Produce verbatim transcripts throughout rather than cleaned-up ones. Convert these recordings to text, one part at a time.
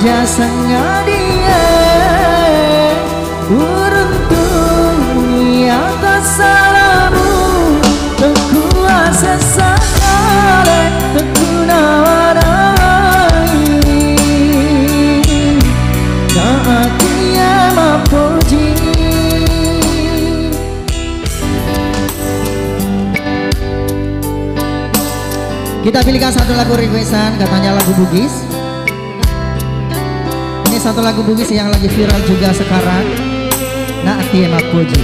Jasangadie uruntungi atas salamu, tekuasa sakale, tekuna warai, taatie mapoji. Kita pilihkan satu lagu requestan, katanya lagu Bugis. Ini satu lagu Bugis yang lagi viral juga sekarang. Nak Tie Mapuji.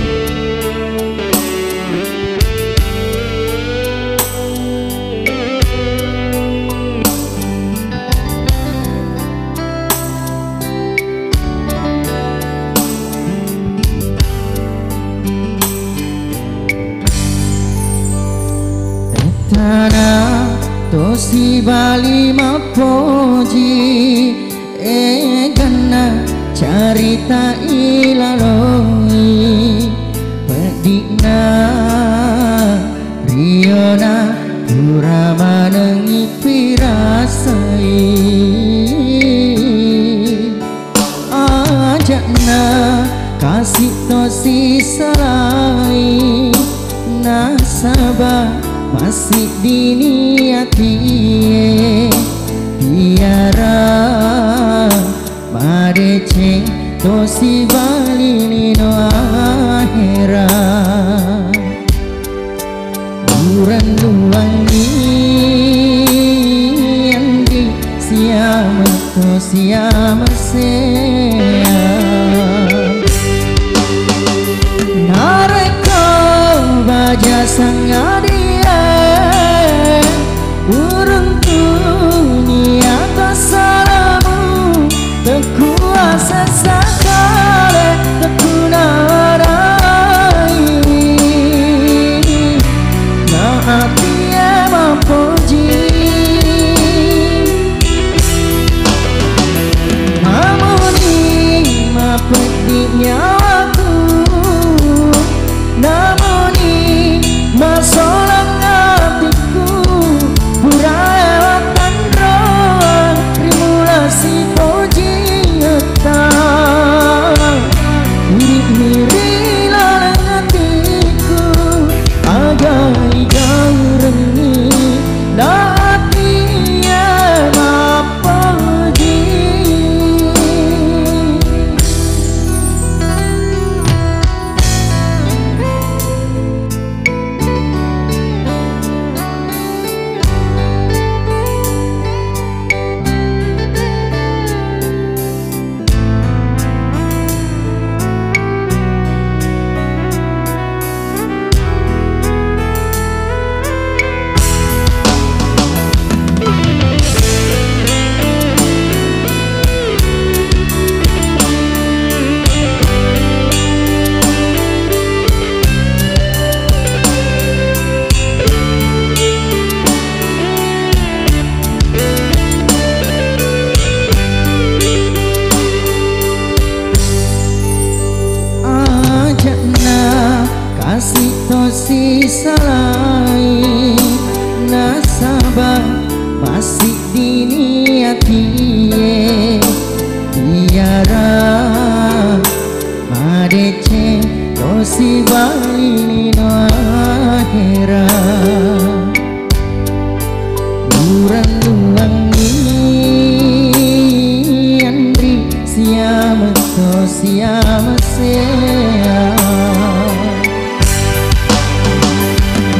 Tana tosi bali mapoji, eganna carita ilaloi, peddi'na riona pura manengi pirasai. Aja'na kasi tosi salai, nasaba massiddi ni atie, tiara madeceng tosi bali lino ahera. Urennuangngi andi siametto siamasea. Narekko baja sangadie, uruntungi atas salamu, tekuasa sakale, tekuna warai, na atie mapoji. Namuni mapeddi nyawaku, namuni masolang atiku, purae wattanroang rimula sipojingetta. Idi'ni ri laleng atiku, aga igaurengngi, na atie mapoji. Aja'na kasi tosi salai, nasaba massiddi ni atie, tiara madeceng tosi bali lino ahera. Urennuangngi anri siametto siamasea.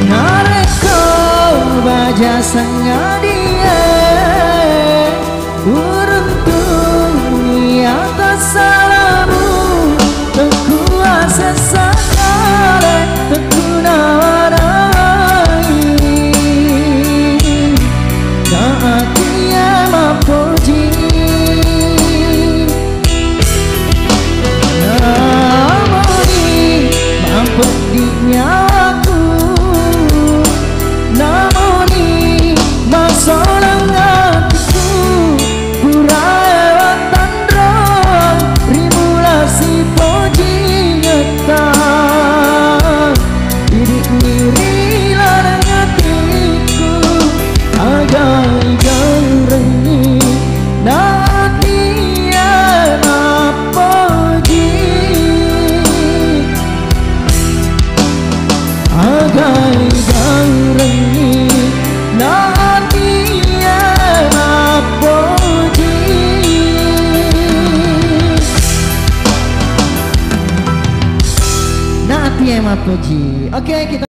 Narekko baja sangadie, uruntungi atas salamu, tekuasa sakale, tekuna warai, na atie mapoji. Namuni mapeddi nyawaku, namuni masolang atiku, purae wattanroang rimula sipojingetta. Idi'ni ri laleng atiku, aga igaurengngi, na atie Iya, mappuji. Oke, kita